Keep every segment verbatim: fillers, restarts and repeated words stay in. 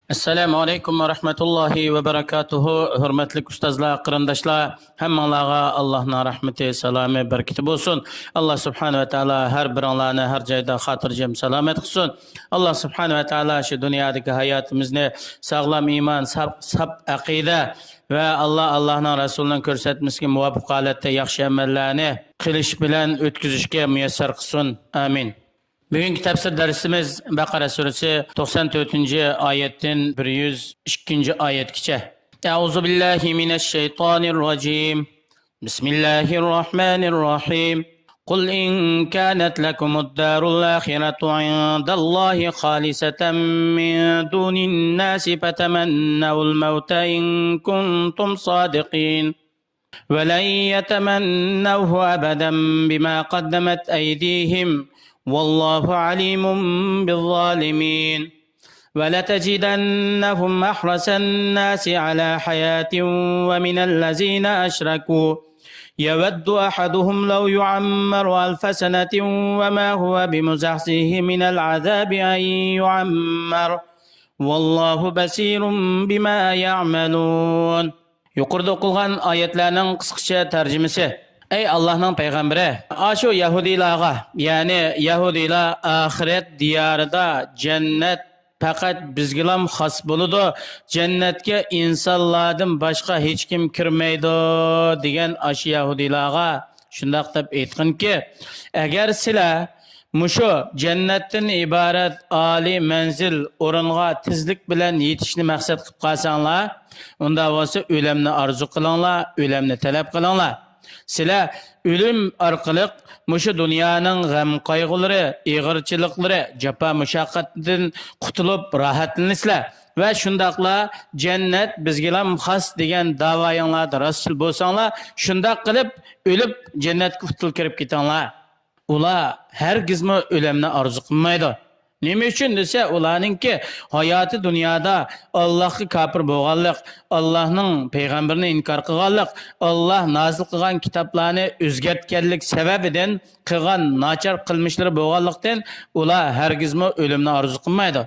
ئەسسالامۇ ئەلەيكۇم ۋە رەھمەتۇللاھى ۋە بەرەكاتۇھۇ. ھۆرمەتلىك ئۇستازلار، قېرىنداشلار، ھەممىڭلارغا ئاللاھنىڭ رەھمىتى، سالامى، بەرىكىتى بولسۇن. ئاللا سۇبھانەھۇ ۋە تائالا ھەر بىرىڭلارنى ھەر جايدا خاتىرجەم سالامەت قىلسۇن. ئاللا سۇبھانەھۇ ۋە تائالا شۇ دۇنيادىكى ھاياتىمىزنى ساغلام ئىمان، ساپ، ساپ ئەقىدە ۋە ئاللا، ئاللاھنىڭ رەسۇلىنىڭ كۆرسەتمىسىگە مۇۋاپىق ھالەتتە ياخشى ئەمەللەرنى قىلىش بىلەن ئۆتكۈزۈشكە مۇيەسسەر قىلسۇن. ئامىن. بۈگۈنكى تەپسىر دەرسىمىز بەقەرە سۈرىسى توقسان تۆتىنچى ئايەتتىن بىر يۈز ئىككىنچى ئايەتكىچە. أعوذ بالله من الشيطان الرجيم. بسم الله الرحمن الرحيم. قل إن كانت لكم الدار الآخرة عند الله خالصة من دون الناس فتمنوا الموت إن كنتم صادقين. ولن يتمنوه أبدا بما قدمت أيديهم والله عليم بالظالمين. ولتجدنهم أحرص الناس على حياة ومن الذين أشركوا يود أحدهم لو يعمر ألف سنة وما هو بمزحزحه من العذاب أن يعمر والله بصير بما يعملون. يۇقىرىدا ئوقۇلغان ئايەتلەرنىڭ قىسقىچە تەرجىمىسى. ئەي ئاللاھنىڭ پەيغەمبىرى، ئاشۇ يەھۇدىيلارغا، يەنى يەھۇدىيلار ئاخىرەت دىيارىدا جەننەت پەقەت بىزگىلام خاس بولىدۇ، جەننەتكە ئىنسانلاردىن باشقا ھېچكىم كىرمەيدۇ دېگەن ئاشۇ يەھۇدىيلارغا شۇنداق دەپ ئېيتقىنكى، ئەگەر سىلەر مۇشۇ جەننەتتىن ئىبارەت ئالىي مەنزىل ئورۇنغا تېزلىك بىلەن يېتىشنى مەقسەت قىلىپ قالساڭلار، ئۇنداق بولسا ئۆلەمنى ئارزۇ قىلىڭلار، ئۆلەمنى تەلەپ قىلىڭلار. سىلەر ئۆلۈم ئارقىلىق مۇشۇ دۇنيانىڭ غەم-قايغۇلىرى، ئېغىرچىلىقلىرى، جاپا-مۇشەققەتتىن قۇتۇلۇپ راھەتلىنىسىلەر ۋە شۇنداقلا جەننەت بىزگىلام خاس دېگەن داۋايىڭلاردا راستچىل بولساڭلار، شۇنداق قىلىپ ئۆلۈپ جەننەتكە ئۇتۇل كىرىپ كېتىڭلار. ئۇلار ھەرگىزمۇ ئۆلەمنى ئارزۇ قىلمايدۇ. نېمە ئۈچۈن دېسە، ئۇلارنىڭكى ھاياتى دۇنيادا ئاللاھقا كاپىر بولغانلىق، ئاللاھنىڭ پەيغەمبىرىنى ئىنكار قىلغانلىق، ئاللاھ نازىل قىلغان كىتابلارنى ئۆزگەرتكەنلىك سەۋەبىدىن قىلغان ناچار قىلمىشلىرى بولغانلىقتىن، ئۇلار ھەرگىزمۇ ئۆلۈمنى ئارزۇ قىلمايدۇ.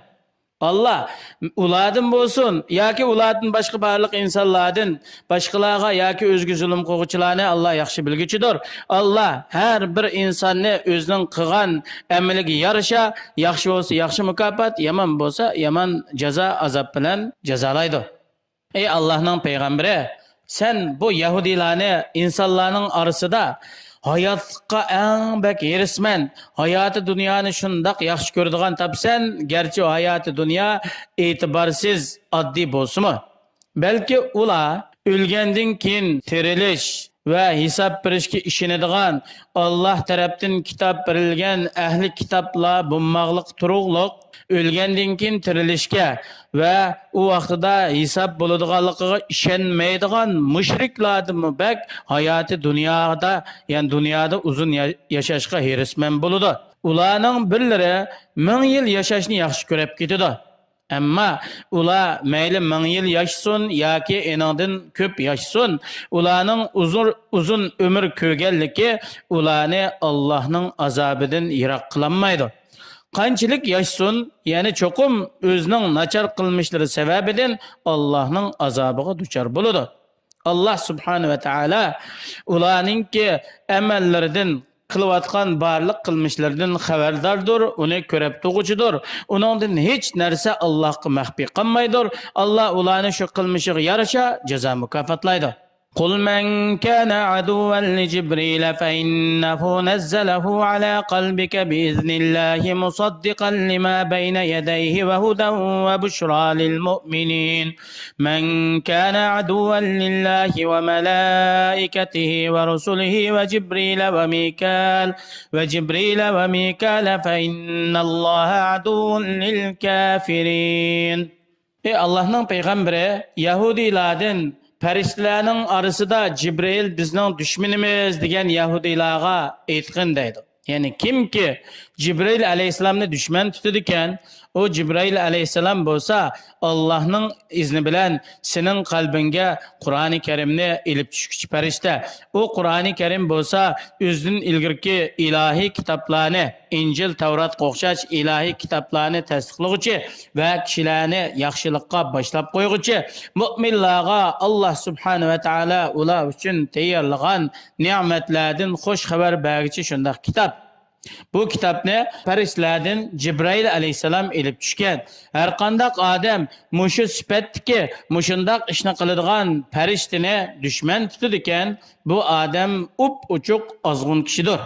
ئاللاھ ئۇلاردىن بولسۇن ياكى ئۇلاردىن باشقا بارلىق ئىنسانلاردىن، باشقىلارغا ياكى ئۆزىگە زۇلۇم قىلغۇچىلارنى ئاللاھ ياخشى بىلگۈچىدۇر. ئاللاھ ھەر بىر ئىنساننى ئۆزىنىڭ قىلغان ئەمىلىگە يارىشا، ياخشى بولسا ياخشى مۇكاپات، يامان بولسا يامان جازا، ئازاب بىلەن جازالايدۇ. ئەي ئاللاھنىڭ پەيغەمبىرى، سەن بۇ يەھۇدىيلارنى ئىنسانلارنىڭ ئارىسىدا ھاياتلىققا ئەڭ بەك ھېرىسمەن، ھاياتى دۇنيانى شۇنداق ياخشى كۆرىدىغان تاپىسەن، گەرچە ھاياتى دۇنيا ئېتىبارسىز، ئاددىي بولسىمۇ. بەلكى ئۇلار ئۆلگەندىن كېيىن تىرىلىش ۋە ھېساب بېرىشكە ئىشىنىدىغان، ئاللاھ تەرەپتىن كىتاب بېرىلگەن ئەھلى كىتابلار بولماقلىقى تۇرۇقلۇق، ئۆلگەندىن كېيىن تىرىلىشكە ۋە ئۇ ۋاقتىدا ھېساب بولىدىغانلىقىغا ئىشەنمەيدىغان مۇشرىكلاردىنمۇ بەك ھاياتى دۇنيادا، يەنى دۇنيادا ئۇزۇن يا-، ياشاشقا ھېرىسمەن بولىدۇ. ئۇلارنىڭ بىرلىرى مىڭ يىل ياشاشنى ياخشى كۆرۈپ كېتىدۇ. ئەمما ئۇلار مەيلى مىڭ يىل ياشىسۇن ياكى ئېنىڭدىن كۆپ ياشىسۇن، ئۇلارنىڭ ئۇزۇر-، ئۇزۇن ئۆمۈر كۆرگەنلىكى ئۇلارنى ئاللاھنىڭ ئازابىدىن يىراق قىلالمايدۇ. قانچىلىك ياشىسۇن، يەنى چوقۇم ئۆزىنىڭ ناچار قىلمىشلىرى سەۋەبىدىن ئاللاھنىڭ ئازابىغا دۇچار بولىدۇ. ئاللاھ سۇبھانە ۋە تائالا ئۇلارنىڭكى ئەمەللىرىدىن، قىلىۋاتقان بارلىق قىلمىشلىرىدىن خەۋەرداردۇر، ئۇنى كۆرۈپ تۇرغۇچىدۇر. ئۇنىڭدىن ھېچ نەرسە ئاللاھقا مەخپىي قالمايدۇر. ئاللاھ ئۇلارنى شۇ قىلمىشىغا يارىشا جازا مۇكاپاتلايدۇ. قل من كان عدوا لجبريل فإنه نزله على قلبك بإذن الله مصدقا لما بين يديه وهدى وبشرى للمؤمنين. من كان عدوا لله وملائكته ورسله وجبريل وميكال، وجبريل وميكال فإن الله عدو للكافرين. ئەي ئاللاھنىڭ پەيغەمبىرى، يەھۇدىيلاردىن پەرىشتىلەرنىڭ ئارىسىدا جىبرىئىل بىزنىڭ دۈشمىنىمىز دېگەن يەھۇدىيلارغا ئېيتقىن دەيدۇ. يەنى كىمكى جىبرىئىل ئەلەيھىسسالامنى دۈشمەن تۇتىدىكەن. ئۇ جىبرىئىل ئەلەيھىسسالام بولسا ئاللاھنىڭ ئىزنى بىلەن سېنىڭ قەلبىڭگە قۇرئانى كەرىمنى ئېلىپ چۈشكۈچى پەرىشتە. ئۇ قۇرئانى كەرىم بولسا ئۆزىدىن ئىلگىرىكى ئىلاھىي كىتابلارنى، ئىنجىل، تەۋراتقا ئوخشاش ئىلاھىي كىتابلارنى تەستىقلىغۇچى ۋە كىشىلەرنى ياخشىلىققا باشلاپ قويغۇچى، مۆمىنلارغا ئاللاھ سۇبھانەھۇ ۋە تائالا ئۇلار ئۈچۈن تەييارلىغان نېمەتلەردىن خۇش خەۋەر بەرگۈچى شۇنداق كىتاب. بۇ كىتابنى پەرىشتىلەردىن جىبرىئىل ئەلەيھىسسالام ئېلىپ چۈشكەن. ھەرقانداق ئادەم مۇشۇ سۈپەتتىكى، مۇشۇنداق ئىشنى قىلىدىغان پەرىشتىنى دۈشمەن تۇتىدىكەن، بۇ ئادەم ئوپئوچۇق ئازغۇن كىشىدۇر.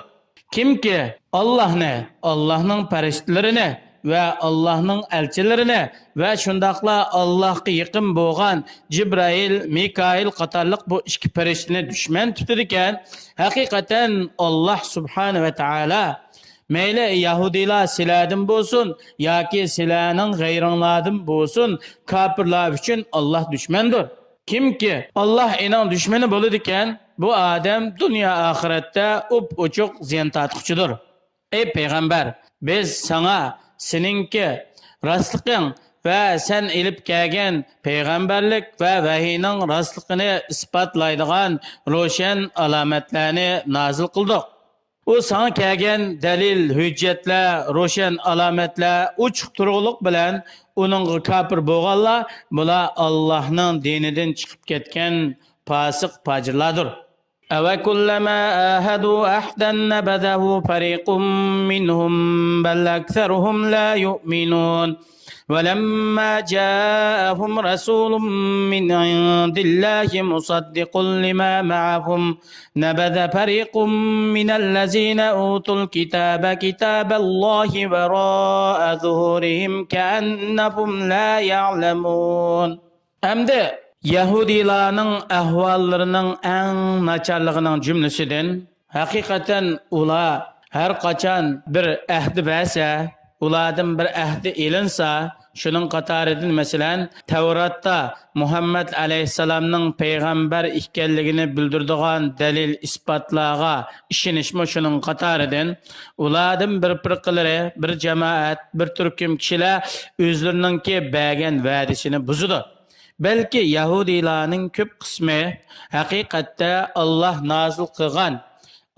كىمكى ئاللاھنى، ئاللاھنىڭ پەرىشتىلىرىنى ۋە ئاللاھنىڭ ئەلچىلىرىنى ۋە شۇنداقلا ئاللاھقا يېقىن بولغان جىبرائىل، مىكائىل قاتارلىق بۇ ئىككى پەرىشتىنى دۈشمەن تۇتىدىكەن، ھەقىقەتەن ئاللاھ سۇبھانە ۋە تائالا مەيلى يەھۇدىيلار سىلەردىن بولسۇن ياكى سىلەرنىڭ غەيرىڭلاردىن بولسۇن، كاپىرلار ئۈچۈن ئاللاھ دۈشمەندۇر. كىمكى ئاللاھ ئېنىڭ دۈشمىنى بولىدىكەن، بۇ ئادەم دۇنيا ئاخىرەتتە ئوپئوچۇق زىيان تارتقۇچىدۇر. ئەي پەيغەمبەر، بىز ساڭا سېنىڭكى راستلىقىڭ ۋە سەن ئېلىپ كەلگەن پەيغەمبەرلىك ۋە ۋەھىينىڭ راستلىقىنى ئىسپاتلايدىغان روشەن ئالامەتلەرنى نازىل قىلدۇق. ئۇ ساڭا كەلگەن دەلىل، ھۆججەتلەر، روشەن ئالامەتلەر ئوچۇق تۇرغۇلۇق بىلەن ئۇنىڭغا كاپىر بولغانلار، بۇلار ئاللاھنىڭ دىنىدىن چىقىپ كەتكەن پاسىق پاجىرلاردۇر. أَوَكُلَّمَا عَاهَدُوا عَهْدًا نَبَذَهُ فَرِيقٌ مِّنْهُمْ بَلْ أَكْثَرُهُمْ لَا يُؤْمِنُونَ. وَلَمَّا جَاءَهُمْ رَسُولٌ مِّنْ عِندِ اللَّهِ مُصَدِّقٌ لِّمَا مَعَهُمْ نَبَذَ فَرِيقٌ مِّنَ الَّذِينَ أُوتُوا الْكِتَابَ كِتَابَ اللَّهِ وَرَاءَ ظُهُورِهِمْ كَأَنَّهُمْ لَا يَعْلَمُونَ. ئەمدى يەھۇدىيلارنىڭ ئەھۋاللىرىنىڭ ئەڭ ناچارلىقىنىڭ جۈملىسىدىن، ھەقىقەتەن ئۇلار ھەر قاچان بىر ئەھدە بەرسە، ئۇلاردىن بىر ئەھدە ئېلىنسا، شۇنىڭ قاتارىدىن، مەسىلەن، تەۋراتتا مۇھەممەد ئەلەيھىسسالامنىڭ پەيغەمبەر ئىكەنلىكىنى بىلدۈرىدىغان دەلىل-ئىسپاتلارغا ئىشىنىشمۇ شۇنىڭ قاتارىدىن. ئۇلاردىن بىر پىرقىلىرى، بىر جامائەت، بىر تۈركۈم كىشىلەر ئۆزلىرىنىڭكى بەرگەن ۋەدىسىنى بۇزىدۇ. بەلكى يەھۇدىيلارنىڭ كۆپ قىسمى ھەقىقەتتە ئاللاھ نازىل قىلغان،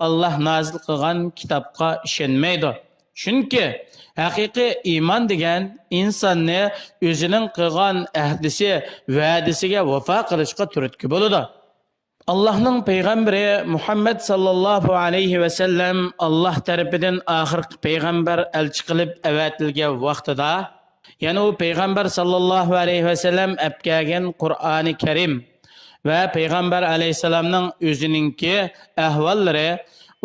ئاللاھ نازىل قىلغان كىتابقا ئىشەنمەيدۇ. چۈنكى ھەقىقىي ئىمان دېگەن ئىنساننى ئۆزىنىڭ قىلغان ئەھدىسى، ۋەدىسىگە ۋاپا قىلىشقا تۈرتكە بولىدۇ. ئاللاھنىڭ پەيغەمبىرى مۇھەممەد ساللاللاھۇ ئەلەيھى ۋەسەللەم ئاللاھ تەرىپىدىن ئاخىرقى پەيغەمبەر، ئەلچى قىلىپ ئەۋەتىلگەن ۋاقتىدا، يەنى ئۇ پەيغەمبەر ساللاللاھۇ ئەلەيھى ۋەسەللەم ئەپكەلگەن قۇرئانى كەرىم ۋە پەيغەمبەر ئەلەيھىسسالامنىڭ ئۆزىنىڭكى ئەھۋاللىرى،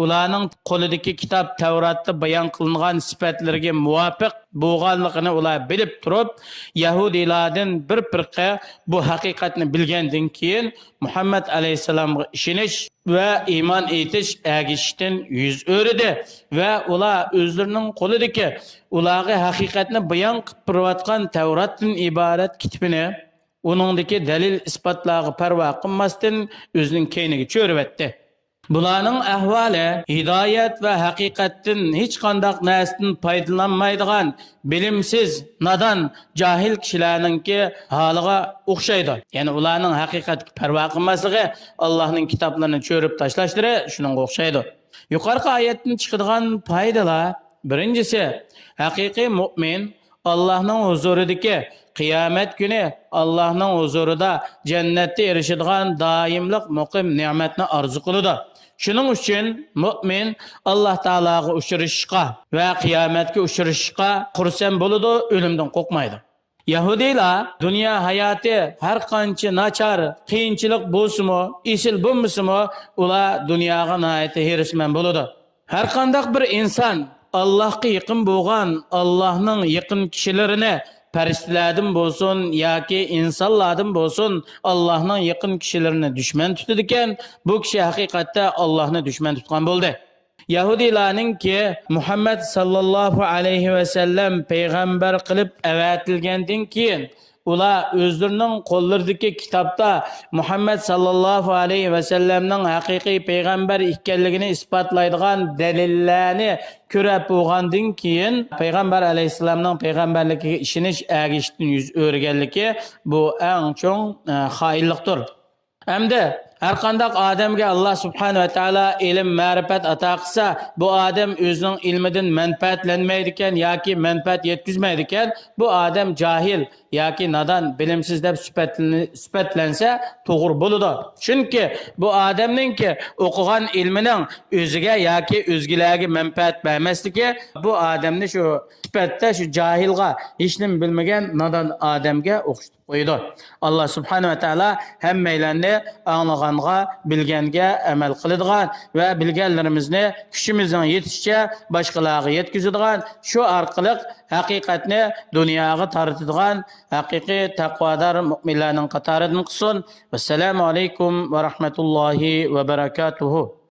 ئۇلارنىڭ قولىدىكى كىتاب تەۋراتتا بايان قىلىنغان سۈپەتلىرىگە مۇۋاپىق بولغانلىقىنى ئۇلار بىلىپ تۇرۇپ، يەھۇدىيلاردىن بىر پىرقە بۇ ھەقىقەتنى بىلگەندىن كېيىن، مۇھەممەد ئەلەيھىسسالامغا ئىشىنىش ۋە ئىمان ئېيتىش ئەگىشىشتىن يۈز ئۆرۈدى ۋە ئۇلار ئۆزلىرىنىڭ قولىدىكى، ئۇلارغا ھەقىقەتنى بايان قىلىپ بېرىۋاتقان تەۋراتتىن ئىبارەت كىتىپىنى، ئۇنىڭدىكى دەلىل-ئىسپاتلارغا پەرۋا قىلماستىن، ئۆزىنىڭ كەينىگە چۆرۈۋەتتى. بۇلارنىڭ ئەھۋالى ھىدايەت ۋە ھەقىقەتتىن ھېچقانداق نەرسىدىن پايدىلانمايدىغان بىلىمسىز، نادان، جاھىل كىشىلەرنىڭكى ھالىغا ئوخشايدۇ. يەنى ئۇلارنىڭ ھەقىقەتكە پەرۋا قىلماسلىقى، ئاللاھنىڭ كىتابلىرىنى چۆرۈپ تاشلاشلىرى شۇنىڭغا ئوخشايدۇ. يۇقىرىقى ئايەتتىن چىقىدىغان پايدىلار، بىرىنچىسى، ھەقىقىي مۆمىن ئاللاھنىڭ ھۇزۇرىدىكى قىيامەت كۈنى ئاللاھنىڭ ھۇزۇرىدا جەننەتتە ئېرىشىدىغان دائىملىق مۇقىم نېمەتنى ئارزۇ قىلىدۇ. شۇنىڭ ئۈچۈن مۆمىن ئاللاھ تائالاغا ئۇچرىشىشقا ۋە قىيامەتكە ئۇچرىشىشقا خۇرسەن بولىدۇ، ئۆلۈمدىن قورقمايدۇ. يەھۇدىيلار دۇنيا ھاياتى ھەر قانچە ناچار، قىيىنچىلىق بولسىمۇ، ئېسىل بولمىسىمۇ، ئۇلار دۇنياغا ناھايىتى ھېرىسمەن بولىدۇ. ھەرقانداق بىر ئىنسان ئاللاھقا يېقىن بولغان، ئاللاھنىڭ يېقىن كىشىلىرىنى، پەرىشتىلەردىن بولسۇن ياكى ئىنسانلاردىن بولسۇن، ئاللاھنىڭ يېقىن كىشىلىرىنى دۈشمەن تۇتىدىكەن، بۇ كىشى ھەقىقەتتە ئاللاھنى دۈشمەن تۇتقان بولدى. يەھۇدىيلارنىڭكى مۇھەممەد ساللاللاھۇ ئەلەيھى ۋەسەللەم پەيغەمبەر قىلىپ ئەۋەتىلگەندىن كېيىن، ئۇلار ئۆزلىرىنىڭ قوللىرىدىكى كىتابتا مۇھەممەد ساللاللاھۇ ئەلەيھى ۋەسەللەمنىڭ ھەقىقىي پەيغەمبەر ئىكەنلىكىنى ئىسپاتلايدىغان دەلىللەرنى كۆرۈپ بولغاندىن كېيىن، پەيغەمبەر ئەلەيھىسسالامنىڭ پەيغەمبەرلىكىگە ئىشىنىش ئەگىشتىن يۈز ئۆرۈگەنلىكى، بۇ ئەڭ چوڭ، ئە، خائىنلىقتۇر. ئەمدى ھەرقانداق ئادەمگە ئاللا سۇبھانەھۇ ۋە تائالا ئىلىم، مەرىپەت ئاتا قىلسا، بۇ ئادەم ئۆزىنىڭ ئىلمىدىن مەنپەئەتلەنمەيدىكەن ياكى مەنپەئەت يەتكۈزمەيدىكەن، بۇ ئادەم جاھىل ياكى نادان، بىلىمسىز دەپ سۈپەتلىنى-، سۈپەتلەنسە توغرا بولىدۇ. چۈنكى بۇ ئادەمنىڭكى ئوقۇغان ئىلمىنىڭ ئۆزىگە ياكى ئۆزگىلەرگە مەنپەئەت بەرمەسلىكى بۇ ئادەمنى شۇ سۈپەتتە شۇ جاھىلغا، ھېچنېمە بىلمىگەن نادان ئادەمگە ئوخشىتىپ قويىدۇ. ئاللا سۇبھانەھۇ ۋە تائالا ھەممەيلەننى ئاڭلىغانغا، بىلگەنگە ئەمەل قىلىدىغان ۋە بىلگەنلىرىمىزنى كۈچىمىزنىڭ يېتىشىچە باشقىلارغا يەتكۈزىدىغان، شۇ ئارقىلىق ھەقىقەتنى دۇنياغا تارىتىدىغان ھەقىقىي تەقۋادار مۇئمىنلارنىڭ قاتارىدىن قىلسۇن. ۋەسسالامۇ ئەلەيكۇم ۋە رەھمەتۇللاھى ۋە بەرەكاتۇھۇ.